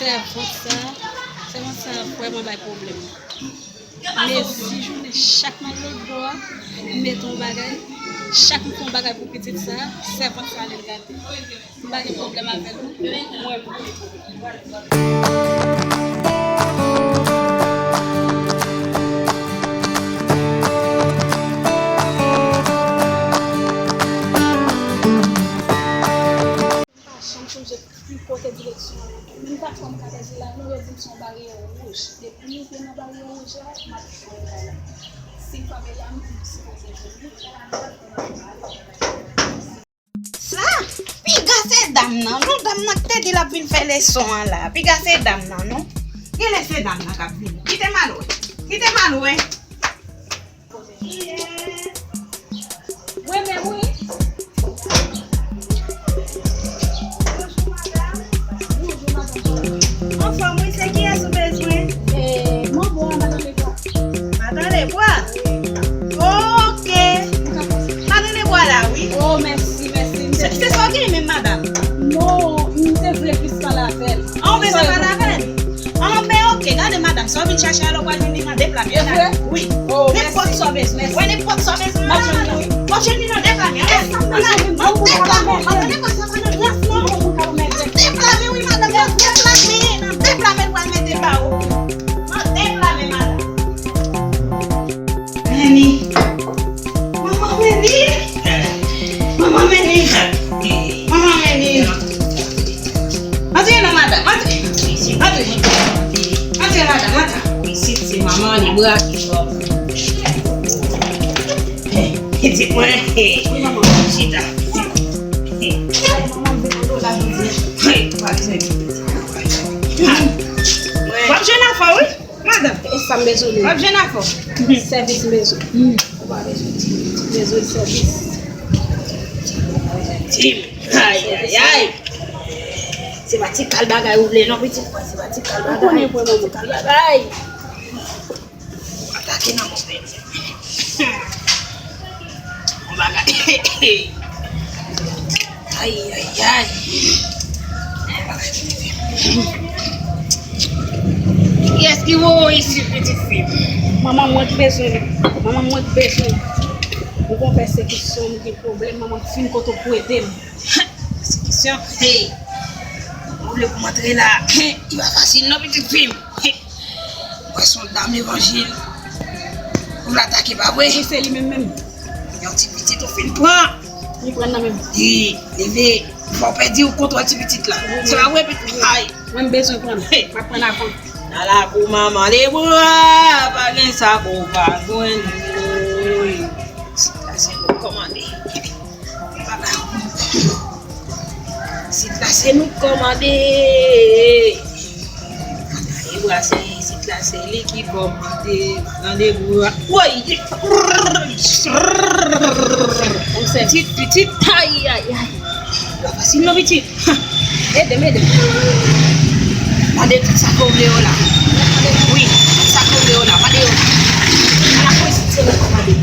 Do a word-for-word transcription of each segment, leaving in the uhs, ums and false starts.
Sèvant sa, sèvant sa vrèman bay pwoblèm. M resi jounen, chak m al lòtbò a, m mete yon bagay, chak m fè yon bagay pou pitit sa, sèvant sa ale l gate. M pa gen pwoblèm avè l non. Mwen menm. M pa janm sonje ki kote direksyon an ye. Menm patwon m ka pèse la non, yo di m se yon baryè wouj. Depi m rive nan baryè wouj la, m ap jwenn bagay la. Si m pa peye la, m sipoze vini. Sa, piga se dam nan non, dam nan ki te di l ap vin fè leson an la. Piga se dam nan non. Genlè se dam nan k ap vini. Kite m al wè. Kite m al wè. Wi, men wi. Bonjou, madanm. Bonjou, madanm. Anfòm, wi, se kiyès ou bezwen? E, manbo a, madanm Lebwa. Madan Lebwa? Wi. Oke. Madan Lebwa la, wi. O, mèsi, mèsi. Se, se sa w genyen menm, madanm? Non, m te vle plis pale avè l. An, ou bezwen pale avè l? An, men oke, gade, madanm, sa w vin chache a la, w pral jwenn li nan de pla, men. E vre? Wi. O, mèsi. Nenpòt sa w bezwen. Wi, nenpòt sa w bezwen. M ap jwenn li, wi. W ap jwenn li nan de pla, men. Nan de pla, men. Nan de pla, men. Nan de pla, men. Nan de pla, men, wi, madanm. Nan de pla, men. Nan de pla, men, w al mete ba ou. Nan de pla, men, madanm. Meni. Manman Meni. Manman Meni. Manman Meni. Antre non, madanm. Antre. Antre. Antre, madanm. Antre. Isit se manman Lebwa ki fò. Pitit mwen. Chita. Manman vin nan do la jodi a. W ap jwenn afè w, wi. Madanm, e sa m bezwen li. W ap jwenn afè w. Sèvis m bezwen. Ou pa bezwen ti, bezwen sèvis. Ti, ay, ay, ay. Se pa ti kal bagay ou vle non, pitit mwen. Se pa ti kal bagay. Ou konnen mwen, se pa ti kal bagay. Ou atake nan mwen, pitit. Yon bagay. Ay, ay, ay. Kiyès ki voye w isit, pitit fi m? Manman mwen k bezwen li. Manman mwen k bezwen li. M gon pèsekisyon, m gen pwoblèm. Manman m fin kote w pou ede m. Pèsekisyon? Hey! Ou vle pou m antre la? Hey! Li pa fasil non, pitit fi m. Hey! Mwen se yon dam levanjil. Ou vle atake, pa vre? Wi, se li menm menm. Yon ti pitit ou fin pran. Li pran nan men m. Li leve. Fò w pèdi w kontwòl ti pitit la. Wi. Se pa vre, pitit? Ay. Mwen m bezwen pran l. Hey. M ap pran l avan. Nan lakou manman Lebwa, pa gen sa pou w pa jwenn. Wi. Isit la se nou k kòmande. Isit la se nou k kòmande. Madan Lebwa se isit la, se li ki kòmande. Madan Lebwa. Woy! Pitit, pitit. Ay, ay, ay. Pa fasil non, pitit. Ede m, ede m. Mande tout sa ke w vle yo la. Wi, tout sa ke w vle yo la. Mande yo. Ala kòz se nou kòmande.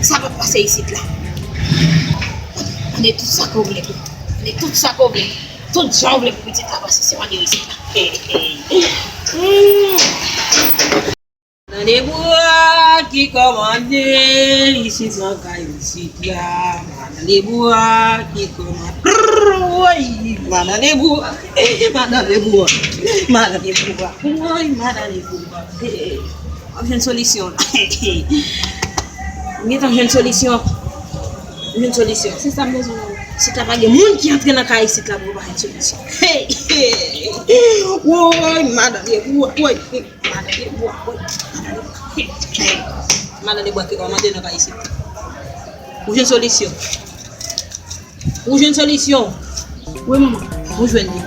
Sa p ap pase isit la. Mande tout sa ke w vle. Mande tout sa ke w vle. Tout jan w vle pou pitit la pase, se mande yo isit la. Hey, hey. Hmm. Madan Lebwa ki kòmande isit nan kay isit la. Madan Lebwa ki kòmande. Woy, Madan Lebwa. Madan Lebwa. Madan Lebwa. Woy, Madan Lebwa. Hey. W ap jwenn solisyon. M gentan jwenn solisyon. M jwenn solisyon. Se sa m bezwen nan. Isit la pa gen moun ki antre nan kay isit la pou yo pa jwenn solisyon. Hey, hey. Woy, madan Lebwa, woy, madan Lebwa, woy, madan Lebwa. Hey, hey. Madan Lebwa ki kòmande nan kay isit. Ou jwenn solisyon. Ou jwenn solisyon. Wi, manman. Ou jwenn li.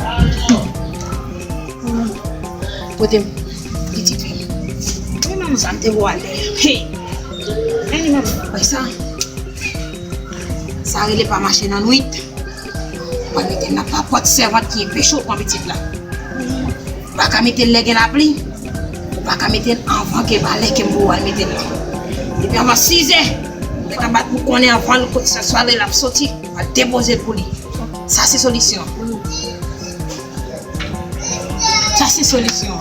Kote m? Pitit fi. Wi, manman. Sa m te pral di. Hey. Men li, manman. Wè sa? Sa rele pa mache nan nwit. Ou pa mete nan papòt sèvant ki enpeche w pran pitit la. Ou pa ka mete l lè gen lapli. Ou pa ka mete l anvan ke valè ke m pou al mete l la. Depi anvan sizè, ou gentan bat pou konnen anvan l kote sa swa lè l ap soti, ou al depoze l pou li. Sa se solisyon. Solisyon.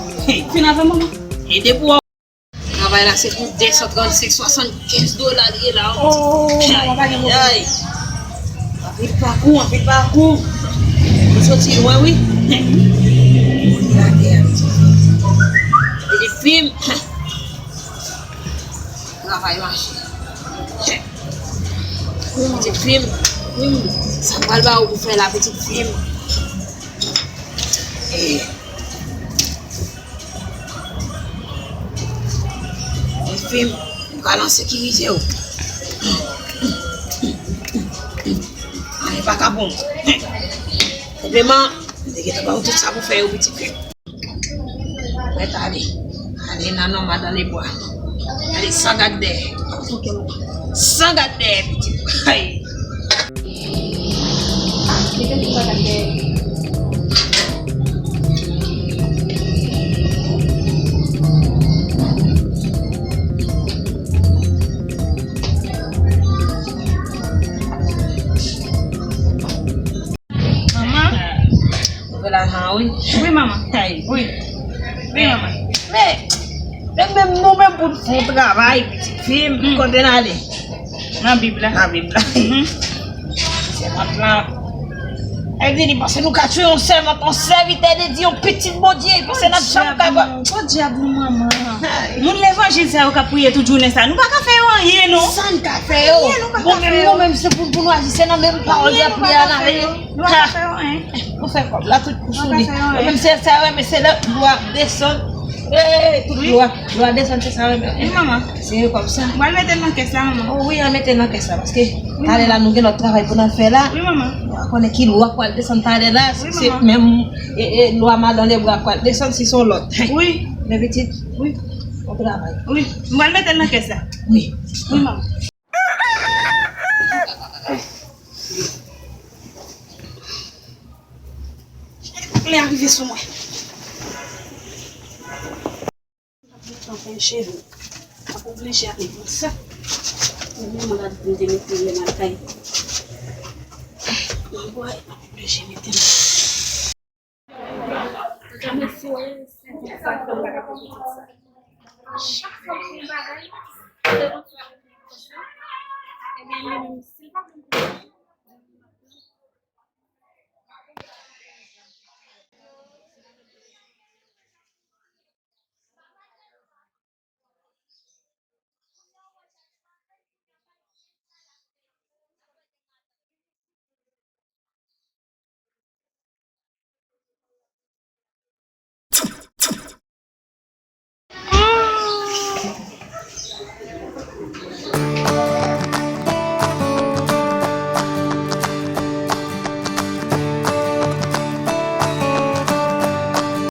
Fin avè manman. E depi w travay la, se pou de san trannsenk, swasannkenz dola li ye la. Oh, manman pa gen pwoblèm. Ay, ay. Anpil pakou, anpil pakou. Nou soti lwen, wi. Moun lage a. Pitit fi m. Travay mache. Pitit fi m. Sa m pral ba ou pou fè la, pitit fi m. Eh. Pitit fi m, m pral ansekirize w. Anyen pa ka bon. Senpleman, m te gentan ba ou tout sa pou fè yo, pitit fi m. Mèt ale. Ale nan nòmal dans les bois. Ale san gad dèyè. San gad dèyè, pitit. Ay. Mete tout bagay dèyè. Manman. Nouvo lajan an, wi. Wi, manman. Ay. Wi. Wi, manman. Men, men, men nou menm pou n fè yon travay, pitit fi m, kote n ale? Nan Bib la. Nan Bib la. Mhm. Sèmant lan. Li di, li panse nou ka tchwe yon sèmant, yon sèvitè de Dye, yon pitit Bondye, li panse n ap janm ka. Gwo dyab nou, manman. Ay. Moun levanjil sa yo k ap priye tout jounen sa, nou pa ka fè yo anyen, non. Sa n ka fè yo? Anyen nou pa ka fè yo. Bon, men nou menm, se pou, pou nou aji, se nan menm pawòl de priyè a n ale. Nou pa ka fè yo anyen. Nou fè kòb la tout kou sou li. Yo menm se sa yo renmen, se lè dlo a desann. Eh, tout dlo a, dlo a desann, se sa yo renmen. Wi, manman. Se kòm sa. Mwen al mete l nan kès la, manman. Oh, wi, al mete l nan kès la, paske talè la nou gen lòt travay pou n al fè la. Wi, manman. Nou pa konnen ki lwa k pral desann talè la, se menm, eh, eh, lwa madan Lebra k pral desann, si se yon lòt. Wi. Men pitit, wi, bon travay. Wi, mwen al mete l nan kès la. Wi. Wi, manman. Lè a rive sou mwen. Anfen, cheri, m ap oblije ale konsa. Mwen menm la, m te mete men nan kay. Anbway, m ap oblije mete men. Jamè si w wè, se di sa fè m pa ka fè pitit sa. Chak fwa m fè yon bagay, se konsa. Ebyen, li menm, si l pa konn